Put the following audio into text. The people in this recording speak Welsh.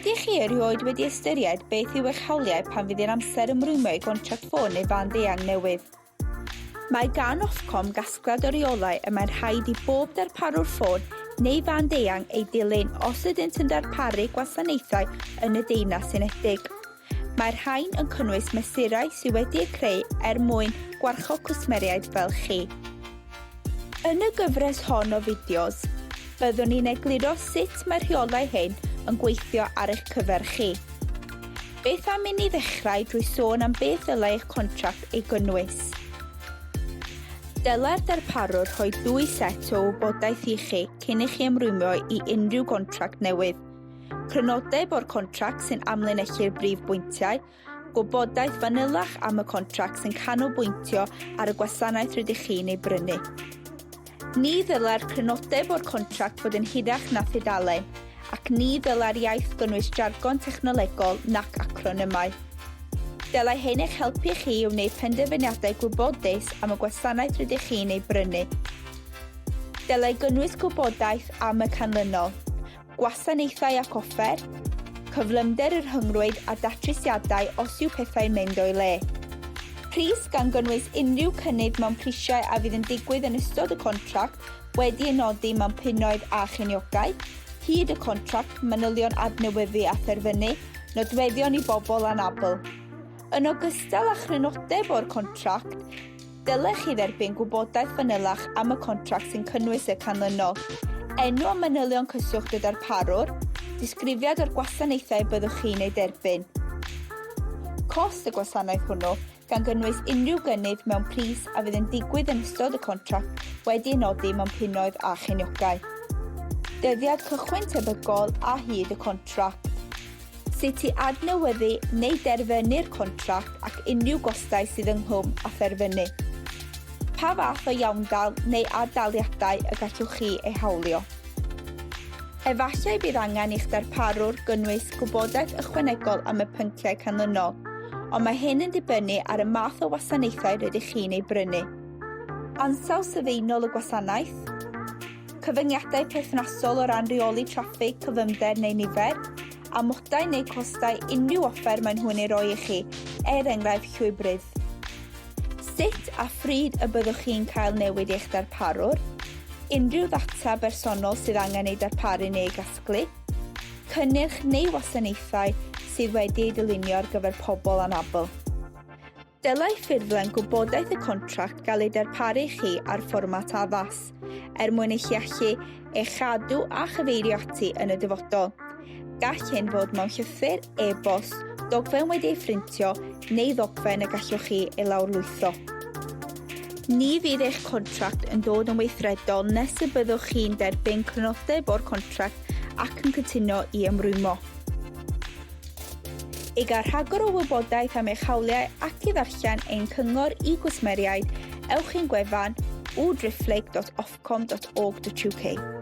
Ydych chi erioed wedi ystyried beth yw eich hawliau pan fydd hi'n amser ymrwymo i gontract ffôn neu fand eang newydd? Mae gan Ofcom gasgliad o reolau y mae'n rhaid i bob darparwr ffôn neu fand eang eu dilyn os ydynt yn darparu gwasanaethau yn y Deyrnas Unedig. Mae'r rhain yn cynnwys mesurau sydd wedi eu creu er mwyn gwarchod cwsmeriaid fel chi. Yn y gyfres hon o fideos, byddwn ni'n egluro sut mae'r rheolau hyn yn gweithio ar eich cyfer chi. Beth am i ni ddechrau drwy sôn am beth ddylai eich contract ei gynnwys? Dylai'r darparwr rhoi dwy set o wybodaeth i chi cyn i chi ymrwymo i unrhyw gontract newydd. Crynodeb o'r contract sy'n amlinellu'r brif bwyntiau, gwybodaeth fanylach am y contract sy'n canolbwyntio ar y gwasanaeth rydych chi'n ei brynu. Ni ddylai'r crynodeb o'r contract fod yn hirach na thudalen, ac ni ddylai'r iaith gynnwys jargon technolegol nac acronymau. Dylai hyn eich helpu chi i wneud penderfyniadau gwybodus am y gwasanaeth rydych chi'n ei brynu. Dylai gynnwys gwybodaeth am y canlynol. gwasanaethau ac offer, cyflymder y rhyngrwyd a datrysiadau os yw pethau'n mynd o'i le. Pris, gan gynnwys unrhyw cynnydd mewn prisiau a fydd yn digwydd yn ystod y contract wedi ei nodi mewn punnoedd a cheiniogau, hyd y contract, manylion adnewyddu a therfynu, nodweddion i bobl anabl. Yn ogystal â chrynodeb o'r contract, Dylech chi dderbyn gwybodaeth fanylach am y contract sy'n cynnwys y canlynol, enw a manylion cyswllt y darparwr, disgrifiad o'r gwasanaethau byddwch chi'n eu derbyn, cost y gwasanaeth hwnnw, gan gynnwys unrhyw gynnydd mewn pris a fydd yn digwydd yn ystod y contract wedi ei nodi mewn punnoedd a cheiniogau, dyddiad cychwyn tebygol a hyd y contract. Sut i adnewyddu neu derfynu'r contract ac unrhyw gostau sydd ynghlwm â therfynu. Pa fath o iawndal neu ad-daliadau y gallwch chi eu hawlio. Efallai bydd angen i'ch darparwr gynnwys gwybodaeth ychwanegol am y pynciau canlynol, ond mae hyn yn dibynnu ar y math o wasanaethau rydych chi'n ei brynu. Ansawdd sylfaenol y gwasanaeth, Cyfyngiadau perthnasol o ran rheoli traffig, cyfymder neu nifer, amodau neu costau unrhyw offer maen nhw'n ei roi i chi, er enghraifft llwybrydd. Sut a phryd y byddwch chi'n cael newid eich darparwr, unrhyw ddata bersonol sydd angen ei darparu neu ei gasglu, cynnyrch neu wasanaethau sydd wedi eu dylunio ar gyfer pobl anabl. Dylai ffurflen gwybodaeth y contract gael ei darparu i chi ar fformat addas, er mwyn i chi allu ei chadw a chyfeirio ati yn y dyfodol. Gall hyn fod mewn llythyr, e-bost, dogfen wedi ei phrintio neu ddogfen y gallwch chi ei lawrlwytho. Ni fydd eich contract yn dod yn weithredol nes y byddwch chi'n derbyn crynodeb o'r contract ac yn cytuno i ymrwymo. I gael rhagor o wybodaeth am eich hawliau ac i ddarllen ein cyngor i gwsmeriaid, ewch i'n gwefan www.driphlyg.ofcom.org.uk.